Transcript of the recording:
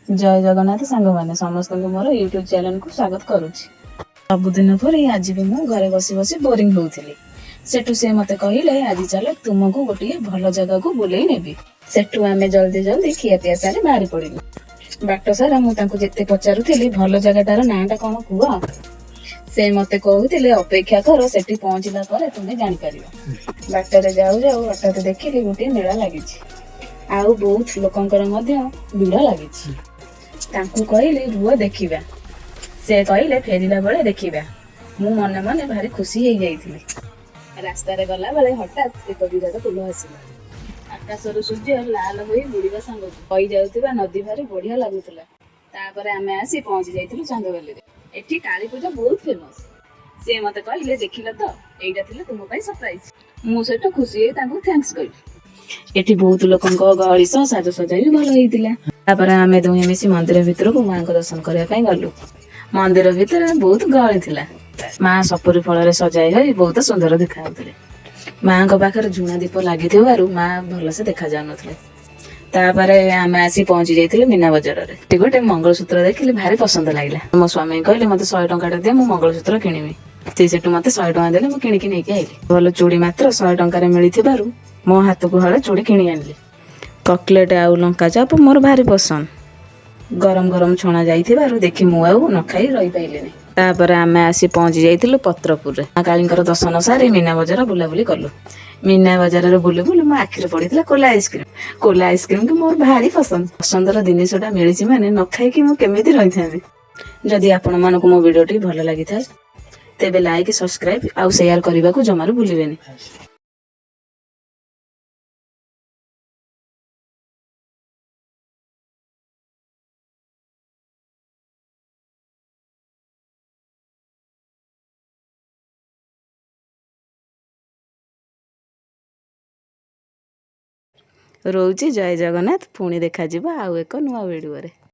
ଜୟ ଜଗନ୍ନାଥ ସାଙ୍ଗମାନେ, ସମସ୍ତଙ୍କୁ ମୋର ୟୁଟ୍ୟୁବ୍ ଚ୍ୟାନେଲକୁ ସ୍ୱାଗତ କରୁଛି। ସବୁଦିନ ପରି ଆଜି ବି ମୁଁ ଘରେ ବସି ବସି ବୋରିଂ ହେଉଥିଲି। ସେଠୁ ସେ ମତେ କହିଲେ, "ଆଜି ଚାଲ, ତୁମକୁ ଗୋଟିଏ ଭଲ ଜାଗାକୁ ବୁଲେଇ ନେବି।" ସେଠୁ ଆମେ ଜଲ୍ଦି ଜଲ୍ଦି ଖିଆପିଆ ସାରି ବାହାରି ପଡ଼ିଲୁ। ବାଟ ସାରା ମୁଁ ତାଙ୍କୁ ଯେତେ ପଚାରୁଥିଲି, "ଭଲ ଜାଗାଟାର ନାଁଟା କଣ କୁହ?" ସେ ମତେ କହୁଥିଲେ, "ଅପେକ୍ଷା କର, ସେଠି ପହଞ୍ଚିଲା ପରେ ତୁମେ ଜାଣିପାରିବ।" ବାଟରେ ଯାଉ ଯାଉ ହଠାତ୍ ଦେଖିଲି ଗୋଟିଏ ମେଳା ଲାଗିଛି ଆଉ ବହୁତ ଲୋକଙ୍କର ମଧ୍ୟ ଭିଡ଼ ଲାଗିଛି। ତାଙ୍କୁ କହିଲି, "ରୁହ, ଦେଖିବା।" ସେ କହିଲେ, "ଫେରିଲା ବେଳେ ଦେଖିବା।" ମୁଁ ମନେ ମନେ ଭାରି ଖୁସି ହେଇଯାଇଥିଲି। ରାସ୍ତାରେ ଗଲାବେଳେ ହଠାତ୍ ଏକ ବିରାଟ ଫୁଲ ଆସିଲା। ଆକାଶରୁ ସୂର୍ଯ୍ୟ ଲାଲ ହୋଇ ବୁଡ଼ିବା ସାଙ୍ଗକୁ ବହି ଯାଉଥିବା ନଦୀ ଭାରି ବଢିଆ ଲାଗୁଥିଲା। ତାପରେ ଆମେ ଆସି ପହଞ୍ଚି ଯାଇଥିଲୁ ଚାନ୍ଦବାଲିରେ। ଏଠି କାଳୀ ପୂଜା ବହୁତ ଫେମସ। ସେ ମତେ କହିଲେ, "ଦେଖିଲ ତ, ଏଇଟା ଥିଲା ତୁମ ପାଇଁ ସରପ୍ରାଇଜ।" ମୁଁ ସେଠୁ ଖୁସି ହେଇ ତାଙ୍କୁ thanks କହିଲି। ଏଠି ବହୁତ ଲୋକଙ୍କ ଗହଳି ସହ ସାଜସଜା ବି ଭଲ ହେଇଥିଲା। ତାପରେ ଆମେ ଦୁହେଁ ମିଶି ମନ୍ଦିର ଭିତରକୁ ମାଙ୍କ ଦର୍ଶନ କରିବା ପାଇଁ ଗଲୁ। ମନ୍ଦିର ଭିତରେ ବହୁତ ଗହଳି ଥିଲା। ମା ସପୁରୀ ଫଳରେ ସଜାଇ ହୋଇ ବହୁତ ସୁନ୍ଦର ଦେଖାଯାଉଥିଲେ। ମାଙ୍କ ପାଖରେ ଝୁଣା ଦୀପ ଲାଗିଥିବାରୁ ମା ଭଲସେ ଦେଖା ଯାଉନଥିଲେ। ତାପରେ ଆମେ ଆସି ପହଞ୍ଚି ଯାଇଥିଲୁ ମୀନା ବଜାରରେ। ସେଠି ଗୋଟେ ମଙ୍ଗଳସୂତ୍ର ଦେଖିଲି, ଭାରି ପସନ୍ଦ ଲାଗିଲା। ମୋ ସ୍ୱାମୀ କହିଲେ, "ମତେ 100 ଟଙ୍କାଟା ଦିଅ, ମୁଁ ମଙ୍ଗଳସୂତ୍ର କିଣିବି।" ସେ ସେଠୁ ମତେ 100 ଟଙ୍କା ଦେଲେ, ମୁଁ କିଣିକି ନେଇକି ଆଇଲି। ଭଲ ଚୁଡ଼ି ମାତ୍ର 100 ଟଙ୍କାରେ ମିଳିଥିବାରୁ ମୋ ହାତକୁ ହଳେ ଚୁଡ଼ି କିଣି ଆଣିଲି। କଟଲେଟ୍ ଆଉ ଲଙ୍କା ଚପ୍ ମୋର ଭାରି ପସନ୍ଦ। ଗରମ ଗରମ ଛଣା ଯାଇଥିବାରୁ ଦେଖି ମୁଁ ଆଉ ନ ଖାଇ ରହିପାରିଲିନି। ତାପରେ ଆମେ ଆସି ପହଞ୍ଚି ଯାଇଥିଲୁ ପତ୍ରପୁରରେ। ମା କାଳୀଙ୍କର ଦର୍ଶନ ସାରି ମୀନା ବଜାର ବୁଲାବୁଲି କଲୁ। ମୀନା ବଜାରରେ ବୁଲୁ ବୁଲୁ ମୋ ଆଖିରେ ପଡିଥିଲା କୋଲା ଆଇସ୍କ୍ରିମ। କୋଲା ଆଇସ୍କ୍ରିମକୁ ମୋର ଭାରି ପସନ୍ଦ। ପସନ୍ଦର ଜିନିଷଟା ମିଳିଛି ମାନେ ନ ଖାଇକି ମୁଁ କେମିତି ରହିଥାନ୍ତି? ଯଦି ଆପଣମାନଙ୍କୁ ମୋ ଭିଡ଼ିଓଟି ଭଲ ଲାଗିଥାଏ, ତେବେ ଲାଇକ୍, ସବସ୍କ୍ରାଇବ୍ ଆଉ ସେୟାର କରିବାକୁ ଜମାରୁ ଭୁଲିବେନି। ରହୁଛି, ଜୟ ଜଗନ୍ନାଥ। ପୁଣି ଦେଖାଯିବ ଆଉ ଏକ ନୂଆ ଭିଡ଼ିଓରେ।